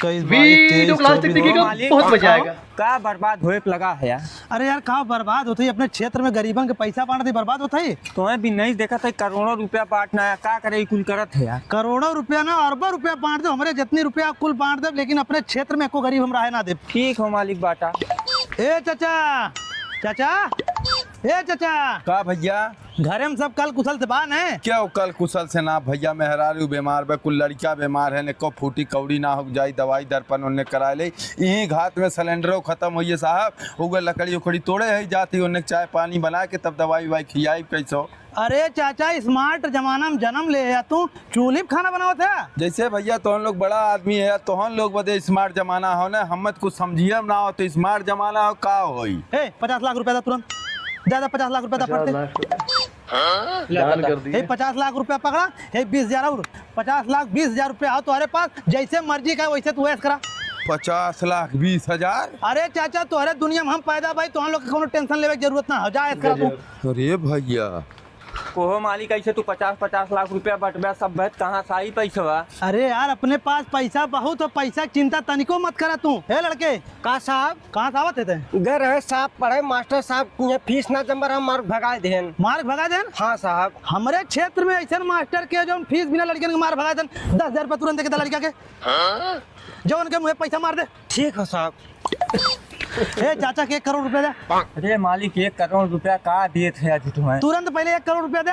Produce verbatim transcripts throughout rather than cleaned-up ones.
इक्कीस, बाईस, तेईस, चौबीस। वीडियो को लास्ट तक देखिएगा, मालिक, बहुत मजा आएगा। का बर्बाद होए के लगा है यार? अरे यार, का बर्बाद होत है? अपने क्षेत्र में गरीबन के पैसा बांट दे, बर्बाद होत है। तोहें भी नहीं देखत है, करोड़ों रुपया बांटना है, का करे, ई कुल करत है यार। करोड़ों रुपया ना, अरबों रुपया बांट दे, हमरे जितनी रुपया कुल बांट दे, लेकिन अपने क्षेत्र में एको गरीब हम रहे ना दे। ठीक हो मालिक, बांटा। ए चाचा, चाचा, ए चाचा। का भैया? घरे में सब कल कुशल से बा ने? क्यों कल कुशल से ना भैया, मेहरारू बीमार बा, कुल लड़िका बीमार है, एको फूटी कौड़ी ना हो जाई, दवाई दर्पण ओन्ने कराए ले। इही घात में सिलेंडरो खत्म होइए साहब, उगे लकड़ी उकड़ी तोड़े है, जाती ओन्ने चाय पानी बना के तब दवाई उवाई खियाई कैसो। अरे चाचा, smart जमाना में जन्म ले या तू, चूल्ही पे खाना बनावत है? जैसे भैया तोहन लोग बड़ा आदमी है, तोहन लोग बदे smart जमाना हो ना, हम तो कुछ समझिए ना हो, तो smart जमाना हो का होई? ए, पचास लाख रुपया दा तुरंत, दे दे पचास लाख रुपया दा पचास फट से। लाख रुपया। दान कर दिए। ए, पचास लाख रुपया पकड़ा, ए, बीस हजार और, पचास लाख, बीस हजार रुपया हो तुम्हारे पास, जैसे मर्जी का वैसे तू ऐश करा। पचास लाख बीस हजार? अरे चाचा, तोहरे दुनिया में हम पैदा भाई, तोहन लोग के कोनो tension लेवे के जरूरत ना हो, जा ऐश करा तू। अरे भैया, कोहो मालिक, ऐसे तू पचास पचास लाख रुपया बटबे, सब बहत कहाँ से आई पैसवा? अरे यार, अपने पास पैसा बहुत हो, पैसा के चिंता तनिको मत करा तू। हे लड़के, का साहब? कहाँ से आवत है ते? घर है साहब, पढ़े मास्टर साहब, ये फीस ना जम रहा, मार भगाए देन। मार भगा देन? हाँ साहब। हमरे क्षेत्र में ऐसे मास्टर के जौन फीस बिना लड़कन के मार भगा देन, दस हजार रुपया तुरंत दे के दा लड़का के। हाँ? जो उनके मुँहे पैसा मार दे। ठीक हो साहब। ए चाचा के एक करोड़ रुपया दे। अरे मालिक, एक करोड़ रुपया का दिए थे आज तुम्हें? तुरंत पहले एक करोड़ रुपया दे।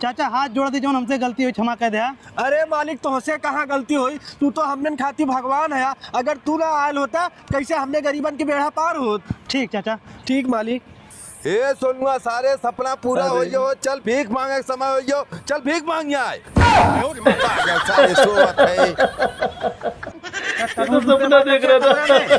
चाचा हाथ जोड़ दी, जौन हमसे गलती हुई क्षमा कर दे। अरे मालिक, तोहसे कहाँ गलती हुई, तू तो हमने खाती भगवान है। अगर तू ना आयल होता, कैसे हमने गरीबन के बेड़ा पार होत? ठीक चाचा। ठीक मालिक। ए सोनुआ, सारे सपना पूरा अरे। होइयो, चल भीख मांगे के समय होइयो, चल भीख मांग आए। सारे सोवत है। ये तो सपना देख रहा था।